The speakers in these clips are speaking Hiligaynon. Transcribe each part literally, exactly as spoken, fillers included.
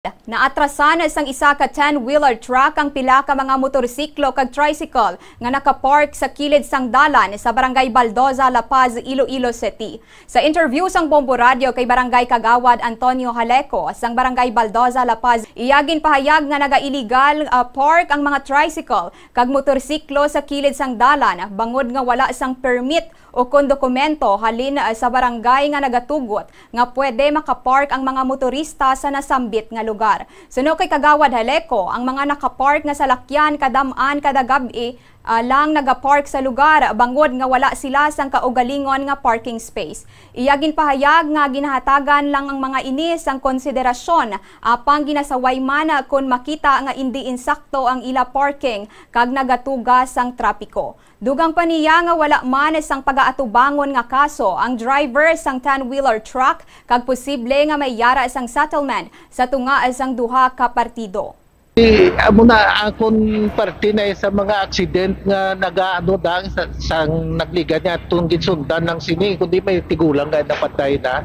Naatrasan sang isa ka ten-wheeler truck ang pila ka mga motorsiklo kag tricycle nga nakapark sa kilid sang dalan sa Barangay Baldoza, La Paz, Iloilo City. Sa interview sang Bombo Radio kay Barangay Kagawad Antonio Haleco sang Barangay Baldoza, La Paz, iya ginpahayag nga naga-illegal, ah, park ang mga tricycle kag motorsiklo sa kilid sang dalan bangod nga wala sang permit o kon dokumento halin, ah, sa barangay nga nagatugot nga pwede makapark ang mga motorista sa nasambit nga lugar. Suno kay Kagawad Haleco, ang mga nakapark nga salakyan kadam-an kada gab-i, ah, lang nagapark sa lugar bangod nga wala sila sang kaugalingon nga parking space. Iya ginpahayag nga ginahatagan lang ang mga ini sang konsiderasyon, apang ginasaway man kon makita nga indi insakto ang ila parking kag nagatuga sang trapiko. Dugang pa niya nga wala man sang pagaatubangon nga kaso ang driver sang ten-wheeler truck kag posible nga may yara sang settlement sa tunga sang duha ka partido. Di, amo na akon parte na sa mga accident nga nagaano da sa, sang nagliga niya tong ginsundan ng sini, kundi may tigulang nga napatay na.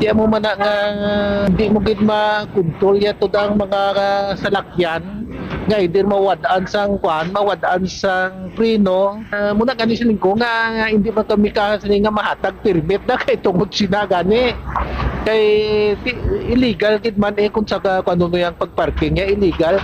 Di amo man na nga di mo gid makontrol ya to ang mga, ah, salakyan nga hindi mawad-an sang kuan, mawad-an sang preno. Ah, muna gani siling ko nga, nga hindi man kami ka sini nga mahatag permit na kay tungod sina gani. Kay ti- illegal gid man eh kung sa ka- kung ano yang pagparking niya illegal.